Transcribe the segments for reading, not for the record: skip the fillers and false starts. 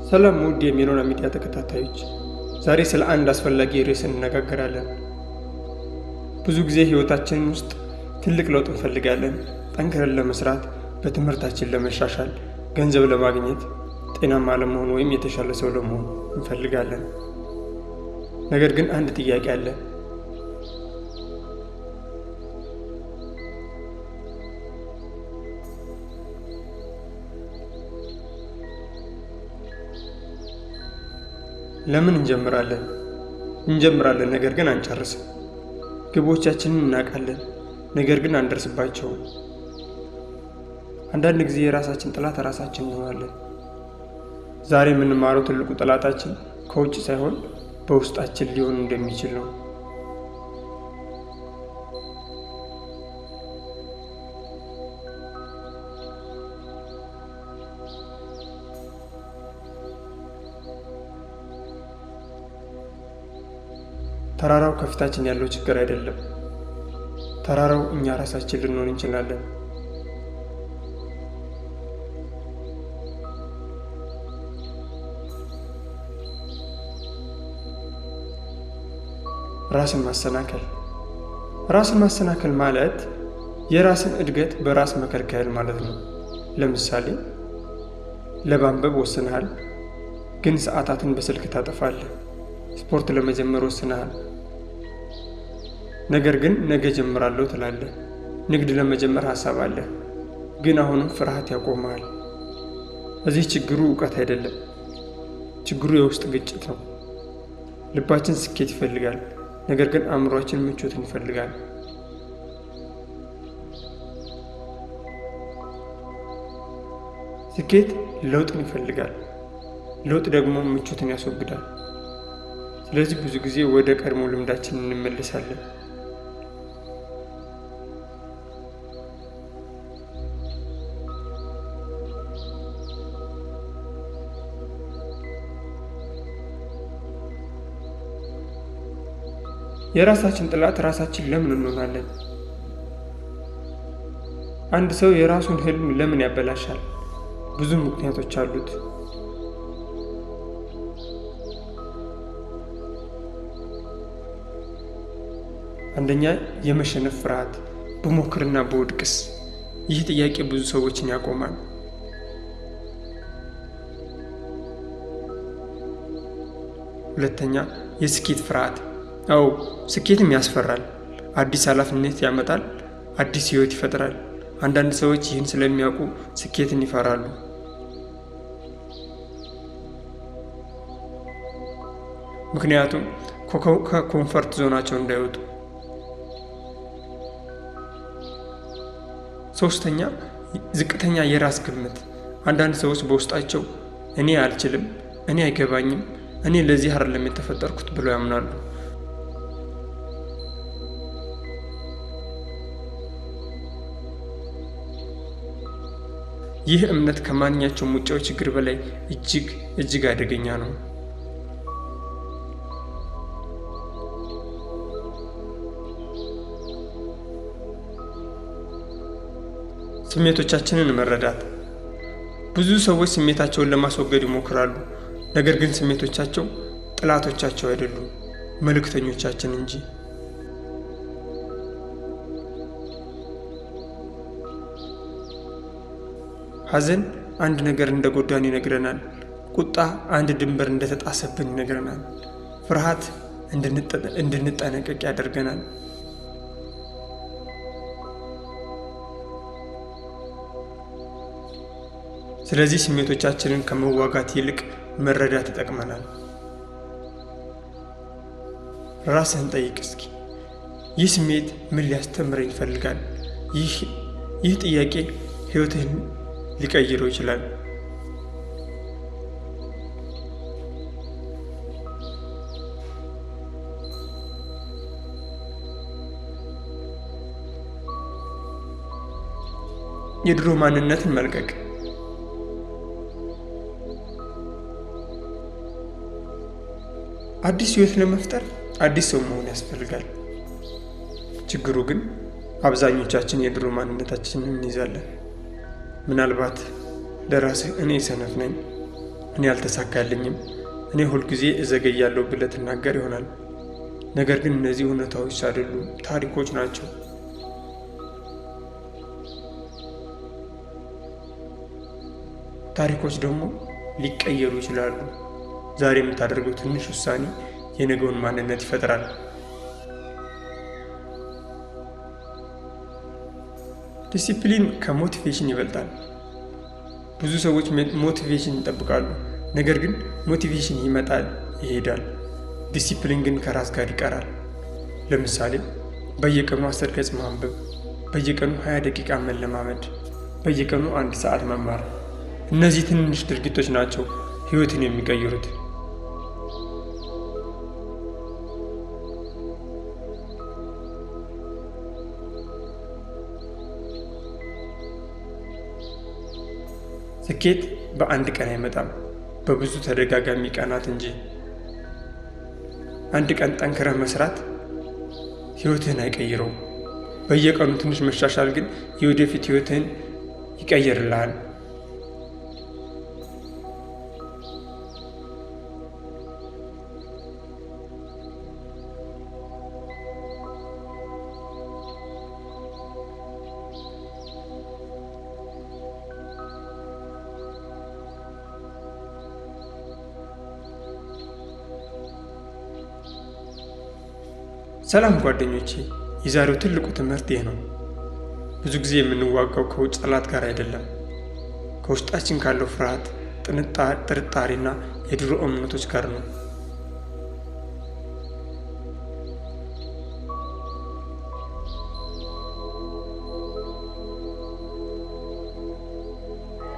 ሰላም ውድ የሚሮና ሚዲያ ተከታታዮች፣ ዛሬ ስለ አንድ አስፈላጊ ርዕስ እንነጋገራለን። ብዙ ጊዜ ሕይወታችንን ውስጥ ትልቅ ለውጥ እንፈልጋለን። ጠንክረን ለመስራት፣ በትምህርታችን ለመሻሻል፣ ገንዘብ ለማግኘት፣ ጤናማ ለመሆን ወይም የተሻለ ሰው ለመሆን እንፈልጋለን። ነገር ግን አንድ ጥያቄ አለ። ለምን እንጀምራለን? እንጀምራለን ነገር ግን አንጨርስም። ግቦቻችንን እናውቃለን፣ ነገር ግን አንደርስባቸውም። አንዳንድ ጊዜ የራሳችን ጠላት ራሳችን እንሆናለን። ዛሬ የምንማረው ትልቁ ጠላታችን ከውጭ ሳይሆን በውስጣችን ሊሆን እንደሚችል ነው። ተራራው ከፊታችን ያለው ችግር አይደለም። ተራራው እኛ ራሳችን ልንሆን እንችላለን። ራስን ማሰናከል። ራስን ማሰናከል ማለት የራስን እድገት በራስ መከልከል ማለት ነው። ለምሳሌ ለማንበብ ወስነሃል፣ ግን ሰዓታትን በስልክ ታጠፋለህ። ስፖርት ለመጀመር ወስነሃል፣ ነገር ግን ነገ ጀምራለሁ ትላለህ። ንግድ ለመጀመር ሀሳብ አለ፣ ግን አሁንም ፍርሃት ያቆመሃል። እዚህ ችግሩ እውቀት አይደለም፣ ችግሩ የውስጥ ግጭት ነው። ልባችን ስኬት ይፈልጋል፣ ነገር ግን አእምሯችን ምቾትን ይፈልጋል። ስኬት ለውጥን ይፈልጋል፣ ለውጥ ደግሞ ምቾትን ያስወግዳል። ስለዚህ ብዙ ጊዜ ወደ ቀድሞ ልምዳችን እንመለሳለን። የራሳችን ጠላት ራሳችን ለምን እንሆናለን? አንድ ሰው የራሱን ህልም ለምን ያበላሻል? ብዙ ምክንያቶች አሉት። አንደኛ፣ የመሸነፍ ፍርሃት። ብሞክርና ብወድቅስ? ይህ ጥያቄ ብዙ ሰዎችን ያቆማል። ሁለተኛ፣ የስኬት ፍርሃት። አዎ፣ ስኬትም ያስፈራል። አዲስ ኃላፊነት ያመጣል፣ አዲስ ህይወት ይፈጥራል። አንዳንድ ሰዎች ይህን ስለሚያውቁ ስኬትን ይፈራሉ። ምክንያቱም ከ comfort zone ኣቸው እንዳይወጡ። ሶስተኛ፣ ዝቅተኛ የራስ ግምት። አንዳንድ ሰዎች በውስጣቸው እኔ አልችልም፣ እኔ አይገባኝም፣ እኔ ለዚህ አይደለም የተፈጠርኩት ብለው ያምናሉ። ይህ እምነት ከማንኛቸውም ውጫዊ ችግር በላይ እጅግ እጅግ አደገኛ ነው። ስሜቶቻችንን መረዳት። ብዙ ሰዎች ስሜታቸውን ለማስወገድ ይሞክራሉ። ነገር ግን ስሜቶቻቸው ጠላቶቻቸው አይደሉም፣ መልእክተኞቻችን እንጂ። ሐዘን አንድ ነገር እንደጎዳን ይነግረናል። ቁጣ አንድ ድንበር እንደተጣሰብን ይነግረናል። ፍርሃት እንድንጠነቀቅ ያደርገናል። ስለዚህ ስሜቶቻችንን ከመዋጋት ይልቅ መረዳት ይጠቅመናል። ራስህን ጠይቅ እስኪ፣ ይህ ስሜት ምን ሊያስተምረኝ ይፈልጋል? ይህ ጥያቄ ሕይወትህን ሊቀይረው ይችላል። የድሮ ማንነትን መልቀቅ። አዲስ ሕይወት ለመፍጠር አዲስ ሰው መሆን ያስፈልጋል። ችግሩ ግን አብዛኞቻችን የድሮ ማንነታችንን እንይዛለን። ምናልባት ለራስህ እኔ ሰነፍ ነኝ፣ እኔ አልተሳካልኝም፣ እኔ ሁልጊዜ እዘገያለሁ ብለህ ትናገር ይሆናል። ነገር ግን እነዚህ እውነታዎች አይደሉም፣ ታሪኮች ናቸው። ታሪኮች ደግሞ ሊቀየሩ ይችላሉ። ዛሬ የምታደርገው ትንሽ ውሳኔ የነገውን ማንነት ይፈጥራል። ዲሲፕሊን ከ motivation ይበልጣል። ብዙ ሰዎች motivation ይጠብቃሉ፣ ነገር ግን motivation ይመጣል ይሄዳል። ዲሲፕሊን ግን ከራስ ጋር ይቀራል። ለምሳሌ በየቀኑ 10 ገጽ ማንበብ፣ በየቀኑ 20 ደቂቃ መለማመድ፣ በየቀኑ 1 ሰዓት መማር። እነዚህ ትንንሽ ድርጊቶች ናቸው ህይወትን የሚቀይሩት። ስኬት በአንድ ቀን አይመጣም፣ በብዙ ተደጋጋሚ ቀናት እንጂ። አንድ ቀን ጠንክረህ መስራት ህይወትህን አይቀይረውም። በየቀኑ ትንሽ መሻሻል ግን የወደፊት ህይወትህን ይቀይርልሃል። ሰላም ጓደኞቼ፣ የዛሬው ትልቁ ትምህርት ይህ ነው። ብዙ ጊዜ የምንዋጋው ከውጭ ጠላት ጋር አይደለም፣ ከውስጣችን ካለው ፍርሃት፣ ጥርጣሬና የድሮ እምነቶች ጋር ነው።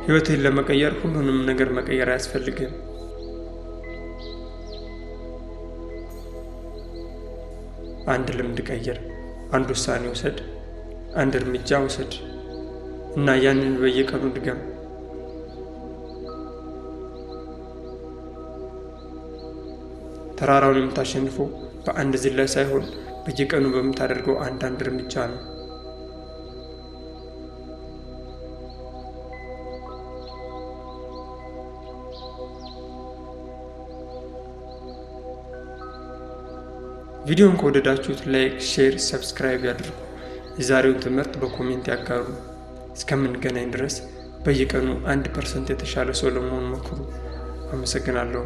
ህይወትህን ለመቀየር ሁሉንም ነገር መቀየር አያስፈልግም። አንድ ልምድ ቀይር፣ አንድ ውሳኔ ውሰድ፣ አንድ እርምጃ ውሰድ እና ያንን በየቀኑ ድገም። ተራራውን የምታሸንፈው በአንድ ዝላይ ሳይሆን በየቀኑ በምታደርገው አንዳንድ እርምጃ ነው። ቪዲዮን ከወደዳችሁት like፣ share፣ subscribe ያድርጉ። የዛሬውን ትምህርት በ comment ያጋሩ። እስከምንገናኝ ድረስ በየቀኑ 1% የተሻለ ሰው ለመሆን ሞክሩ። አመሰግናለሁ።